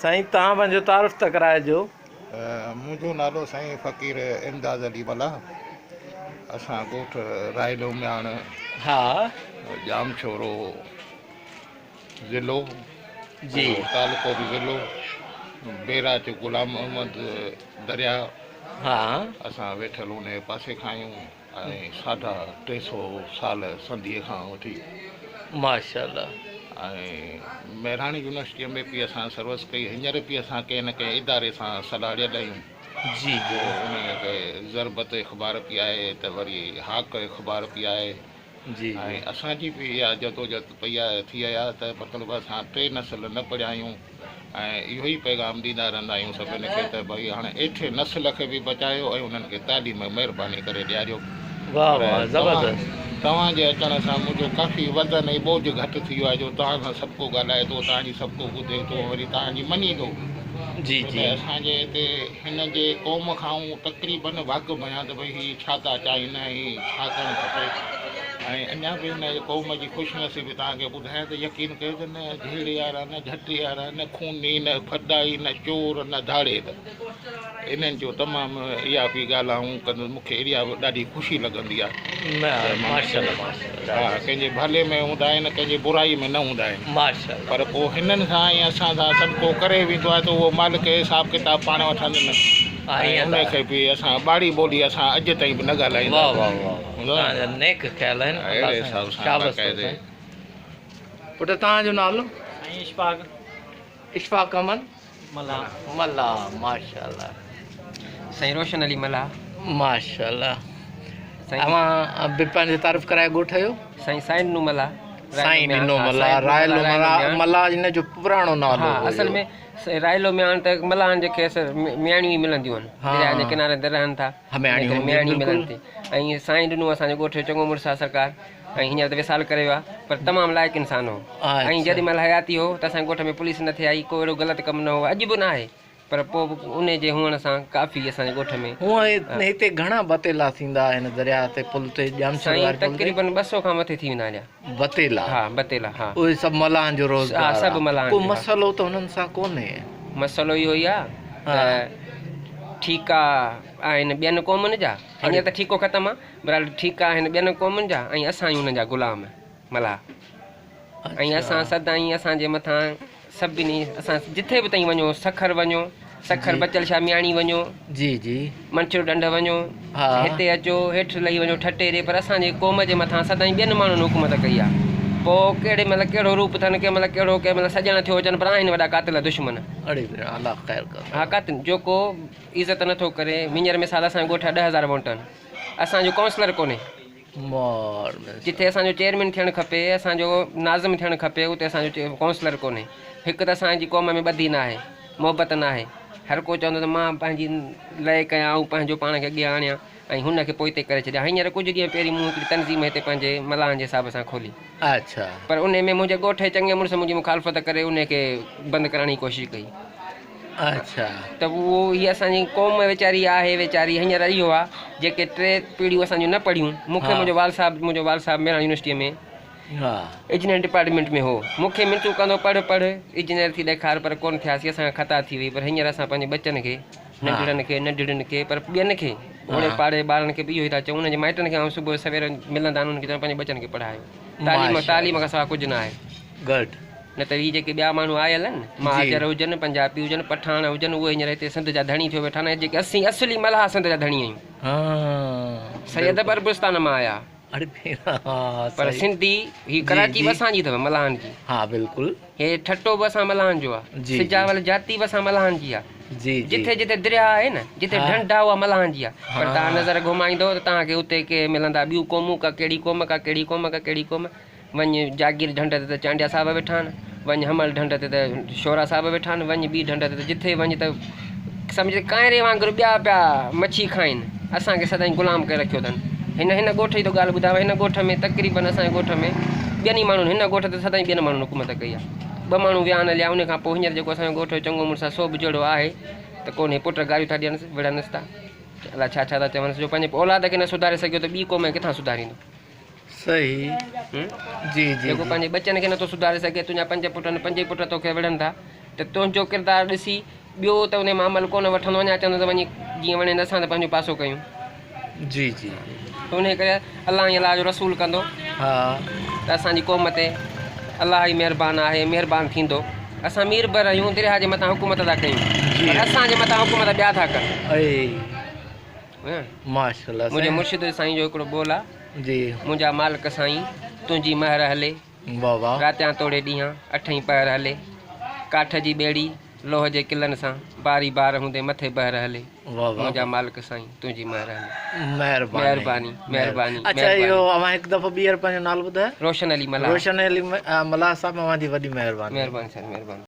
سائين توهان پنهنجو تعارف ته ڪرائجو. منهنجو نالو سائين فقير امداد علي ملاح اسان ڳوٺ رائلو مياڻ ها ڄامشورو ضلعو جي تعلقو به ضلعو بيراج غلام محمد درياء ها اسان ويٺل ان پاسي کان آهيون. ۽ ساڍا 300 سال سنڌيء کان وٺي. ماشاءالله. ۽ مهراڻي يونيورسٽيء ۾ به اسان سروس ڪئي. هينئر به اسان ڪنهن نه ڪنهن اداري سان سلهاڙيل آهيون. جي جي. پوء انهيء کي ضربت اخبار به آهي ته وري هاڪ اخبار به آهي. جي ۽ جي. اسان جي به اها جدوجهد پئي آهي ٿي آهي ته مطلب اسان ٽي نسل نه پڙهيا آهيون ۽ اهو ئي پيغام ڏيندا رهندا آهيون سڀني کي ته ڀئي هاڻي هيٺين نسل کي به بچايو ۽ انهن کي تعليم مهرباني ڪري ڏياريو. واه پر واه توهان زبردست. توهان جي اچڻ سان منهنجو ڪافي وزن ۽ ٻوجهه گهٽ ٿي ويو آهي جو توهان سان سڀ ڪو ڳالهائي ٿو توهان جي سڀ ڪو ٻڌي ٿو وري توهان جي مڃي ٿو به. جي ڇو جي. ته اسان جي هتي هن جي قوم کان آئون تقريبن واقف آهيان ته ڀئي هي ڇا ٿا چاهين ۽ ڇا ڪرڻ کپي ۽ اڃا به هن قوم جي خوش نصيبي توهان کي ٻڌايان ته يقين ڪيو ته نه جهيڙي وارا نه جهٽي وارا نه خوني نه ڦڏائي نه چور نه ڌاڙيل انهن جو تمام اها به ڳالهه آئون ڪندس مون کي اها به ڏاڍي خوشي لڳندي آهي ته ها ڪنهن جي ڀلي ۾ هوندا آهن ڪنهن جي برائي ۾ نه هوندا آهن پر پوء هنن سان ۽ اسان سان سڀ ڪو ڪري ويندو آهي ته اهو مالڪ حساب ڪتاب پاڻ وٺندن ۽ ان کي به اسان ٻاڙي ٻولي اسان اڄ تائين به نه ڳالهائيندا نيڪ خيال آهن اهڙي حساب سان باقاعدي. پٽ توهان جو نالو؟ سائين اشفاق. اشفاق احمد ملاح. ملاح ماشاءالله. سائين روشن علي ملاح. ماشاءالله اوهان به پنهنجو تعارف ڪرايو ڳوٺ جو. سائين سائين ڏنو ملاح. سائين ڏنو ملاح رائلو ملاح ان جو پراڻو نالو هو. اصل ۾ رائلو مياڻ ته ملاحن جي کي مياڻيون ئي ملنديون آهن درياء جي ڪناري تي رهن ٿا مياڻي ملن ٿي ۽ سائين ڏنو اسان جو ڳوٺ جو چڱو مڙس آهي سرڪار ۽ هينئر ته وصال ڪري ويو آهي پر تمام لائق انسان هو ۽ جيڏي مهل حياتي هو ته اسان جي ڳوٺ ۾ پوليس نه ٿي آئي ڪو اهڙو غلط ڪم نه هو اڄ به نه آهي پر پوء به انهي جي هئڻ سان ڪافي اسان جي ڳوٺ ۾. هونء هتي گهڻا بتيلا ٿيندا آهن درياهه تي پل تي ڄامشوري سائين واري پل تي؟ تقريبن 200 کان مٿي ٿي ويندا هليا. بتيلا؟ ها بتيلا ها. اهي سڀ ملاحن جو روزگار ها سڀ آ. ملاحن ڪو جو ها. مسئلو ته هنن سان ڪونهي؟ مسئلو اهو ئي آ ته ٺيڪا آهن ٻين قومن جا هينئر ته ٺيڪو ختم آ بهرحال ٺيڪا آهن ٻين قومن جا ۽ اسان آهيون انهن جا غلام ملاح ۽ اسان سدائين اسان جي مٿان سڀني اسان جٿي به تائين وڃو سکر وڃو سکر بچل شاهه مياڻي وڃو جي جي منڇر ڍنڍ وڃو هتي اچو هيٺ لهي وڃو ٺٽي ڏي پر اسان جي قوم جي مٿان سدائين ٻين ماڻهن حڪومت ڪئي آهي پوء ڪهڙي مهل ڪهڙو روپ اٿن ڪنهن مهل ڪهڙو ڪنهن مهل سڄڻ ٿيو اچن پر آهن وڏا قاتل دشمن. اڙي ڀيڻ الله خير ڪندو. ها قاتل جيڪو عزت نٿو ڪري هينئر مثال اسان جي ڳوٺ جا 10,000 ووٽ آهن اسان جو ڪائونسلر ڪونهي. جتي اسان جو چيئرمين ٿيڻ کپي، اسان جو ناظم ٿيڻ کپي، اتي اسان جو ڪائونسلر ڪونهي. هڪ ته اسان جي قوم ۾ ٻڌي ناهي، محبت ناهي. هر ڪو چوندو ته مان پنهنجي لئه ڪيان، آئون پنهنجو پاڻ کي اڳيان آڻيان ۽ هن کي پوئتي ڪري ڇڏيان. هينئر ڪجهه ڏينهن پهرين مون هڪڙي تنظيم هتي پنهنجي ملاحن جي حساب سان کولي. پر انهي ۾ منهنجي ڳوٺ جي چڱي مڙس منهنجي مخالفت ڪري انهي کي بند ڪرائڻ جي ڪوشش ڪئي. ته اهو هي اسان جي قوم ويچاري آهي ويچاري هينئر اهو آ جيڪي ٽي پيڙهيون اسان جون نه پڙهيون مون کي منهنجو والد صاحب منهنجو والد صاحب ميران يونيورسٽيء ۾ انجنيئرنگ ڊپارٽمينٽ ۾ هو مون کي منتون ڪندو پڙهه پڙهه انجنيئر ٿي ڏيکار پر ڪونه ٿياسين اسان کان خطا ٿي وئي پر هينئر اسان پنهنجي ٻچن کي ننڍڙن کي ننڍڙين کي پر ٻين کي اوڙي پاڙي ٻارن کي به اهو ئي ٿا چئون انهن جي مائٽن کي آئون صبح جو سوير ملندا آهن انهن کي چوندو پنهنجي ٻچن کي پڙهايو تعليم تعليم کان سواء ڪجهه نه آهي. گڊ. نه ته هي جيڪي ٻيا ماڻهو آيل آهن، مهاجر هجن، پنجابي هجن، پٺاڻ هجن، اهي هينئر هتي سنڌ جا ڌڻي ٿيو ويٺا آهن ۽ جيڪي اسين اصلي ملاح سنڌ جا ڌڻي آهيون. سيد به عربستان مان آيا. پر سنڌي هي ڪراچي به اسان جي اٿو ملاحن جي. هي ٺٽو به اسان ملاحن جو آهي. سجاول جاتي به اسان ملاحن جي آهي. جٿي جٿي درياهه آهي نه، جٿي ڍنڍ آهي اها ملاحن جي آهي. پر توهان نظر گهمائيندؤ ته توهان کي اتي ڪي ملندا ٻيون قومون، ڪا ڪهڙي قوم، ڪا ڪهڙي قوم، ڪا ڪهڙي قوم. وڃ جاگير ڍنڍ تي ته چانڊيا صاحب ويٺا آهن، وڃ حمل ڍنڍ تي ته شورا صاحب ويٺا آهن، وڃ ٻي ڍنڍ تي ته جٿي وڃ ته سمجهه ته ڪانئري وانگر ٻيا پيا مڇي کائين، اسان کي سدائين غلام ڪري رکيو اٿن. هن هن ڳوٺ جي ٿو ڳالهه ٻڌايان، هن ڳوٺ ۾ تقريبن اسان جي ڳوٺ ۾ ٻين ئي ماڻهن هن ڳوٺ تي سدائين ٻين ماڻهن حڪومت ڪئي آهي. ٻه ماڻهو ويا آهن هليا، ان کان پوء هينئر جيڪو اسان جو ڳوٺ جو چڱو مڙس آهي سو به جهڙو آهي ته ڪونهي، پٽ گاريون ٿا ڏينس، وڙهنس ٿا، الائي ڇا ڇا ٿا چونس، جو پنهنجي اولاد کي نه سڌاري سگهيو ته ٻي قوم کي ڪٿان سڌاريندو. صحيح جي جي جيڪو پنهنجي ٻچن کي نٿو سڌاري سگهي، تنهنجا پنج پٽ آهن، پنجئي پٽ توکي وڙهن ٿا ته تنهنجو ڪردار ڏسي ٻيو ته انهي مان عمل ڪونه وٺندو اڃا چوندو ته وڃي جيئن وڻين اسان ته پنهنجو پاسو ڪيون. جي جي. ته انهي ڪري الله ۽ الله جو رسول ڪندو ها. ته اسان جي قوم تي الله ئي مهربان آهي مهربان ٿيندو. اسان ميربر آهيون درياهه جي مٿان حڪومت ٿا ڪيون پر اسان جي مٿان حڪومت ٻيا ٿا ڪن. اي ماشاءالله منهنجي مرشد سائين جو هڪڙو ٻول آ. جي. منهنجا مالڪ سائين تنهنجي مهر هلي. واه واه. راتيان توڙي ڏينهان اٺئي پهر هلي. ڪاٺ جي ٻيڙي لوهه جي قلعن سان باري بار هوندي مٿي بحر هلي. واه واه. منهنجا مالڪ سائين تنهنجي مهر هلي. مهرباني مهرباني مهرباني. اڇا اهو اوهان هڪ دفعو ٻيهر پنهنجو نالو ٻڌايو. روشن علي ملاح. روشن علي ملاح صاحب اوهان جي وڏي مهرباني. مهرباني سائين مهرباني.